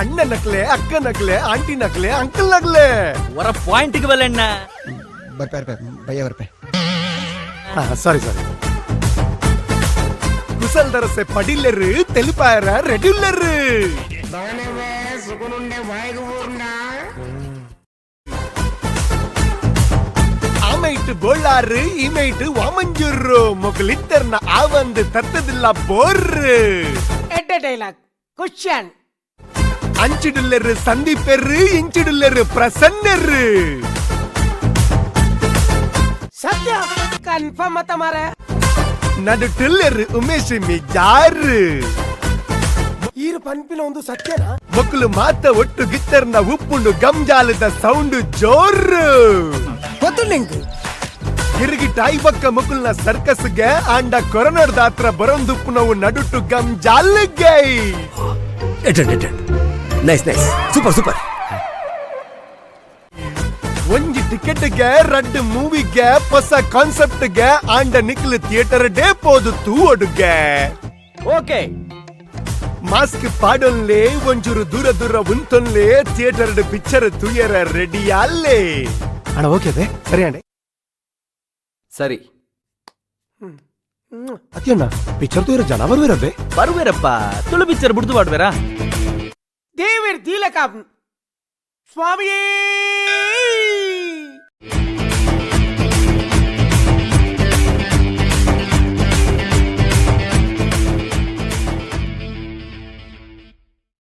ಅಣ್ಣನಕ್ಲೆ, ಅಕ್ಕನಕ್ಲೆ, ಆಂಟಿನಕ್ಲೆ, uncle ನಕ್ಲೆ. ಒರ ಪಾಯಿಂಟ್ಗೆ ಬಲ್ಲಣ್ಣ. ಬರ್ಪೆ ಬರ್ಪೆ ಬಯ್ಯ ಬರ್ಪೆ. ಸಾರಿ ಸಾರಿ. ಕುಸಲ್ ದರಸೆ ಪಡಿಲ್ಲರು ತೆಲಿಪಾಯರ ರೆಡ್ಯುಲ್ಲರು. ಆಮೈಟ್ ಬೋಳಾರು, ಈಮೈಟ್ ವಾಮಂಜೂರು, ಮೊಗಲಿತ್ತರ್ನ ಆವಂದು ತತ್ತದಿಲ್ಲ ಬೋರ್. ಎಡ್ಡೆ ಡೈಲಾಗ್ ಕ್ವಶನ್. ಅಂಚಿಡುಲ್ಲರು ಸಂದೀಪೆರ್ರು, ಇಂಚಿಡುಲ್ಲರು ಪ್ರಸನ್ನರು. ಸತ್ಯ ಕನ್ಫರ್ಮ್ ಮತ ಮಾರ. ನಡುಟುಲ್ಲರು ಉಮೇಶ್ ಮಿಜಾರು. ಈರು ಪನ್ಪಿನ ಒಂದು ಸತ್ಯನಾ? ಮಕ್ಕಳು ಮಾತ ಒಟ್ಟು ಗಿತ್ತರ್ನ ಉಪ್ಪುಂಡು ಗಂಜಾಲದ ಸೌಂಡ್ ಜೋರು. ಗೊತ್ತು. ತಿರುಗಿ ಟಾಯ್ ಬಕ್ಕ ಮಕ್ಕಳನ್ನ ಸರ್ಕಸ್ಗೆ ಆಂಡ ಕೊರೋನಾದ ಹತ್ರ ಬರೊಂದುಪ್ಪುನವು ನಡುಟು ಗಂಜಾಲ್ಗೆ. Attend attend, nice nice, super super. ಒಂಜಿ ಟಿಕೆಟ್ಗೆ ರಡ್ಡ್ ಮೂವಿಗೆ, ಹೊಸ ಕಾನ್ಸೆಪ್ಟ್ಗೆ, ಆಂಡ ನಿಕ್ಲು ಥಿಯೇಟರ್ ಡೇ ಪೋದು ತೂವೊಡುಗೆ. ಓಕೆ. ಮಾಸ್ಕ್ ಪಾಡೊನ್ಲೆ, ಒಂಚೂರು ದೂರ ದೂರ ಉಂತೊನ್ಲೆ, ಥಿಯೇಟರ್ ಪಿಕ್ಚರ್ ತೂಯರ ರೆಡಿ ಅಲ್ಲೇ. ಅಣ್ಣ, ಓಕೆ ಅದೇ ಸರಿ ಅಣ್ಣ. ಸರಿ. ಅತ್ಯಣ್ಣ, ಪಿಕ್ಚರ್ ತೂಯರ ಜನ ಬರುವಿರಬ್ಬೆ. ಬರುವೇರಪ್ಪ, ತುಳು ಪಿಕ್ಚರ್ ಬಿಡ್ದು ಮಾಡುವೇರಾ? ದೇವಿರ್ ದೀಲಕ ಸ್ವಾಮಿಯೇ.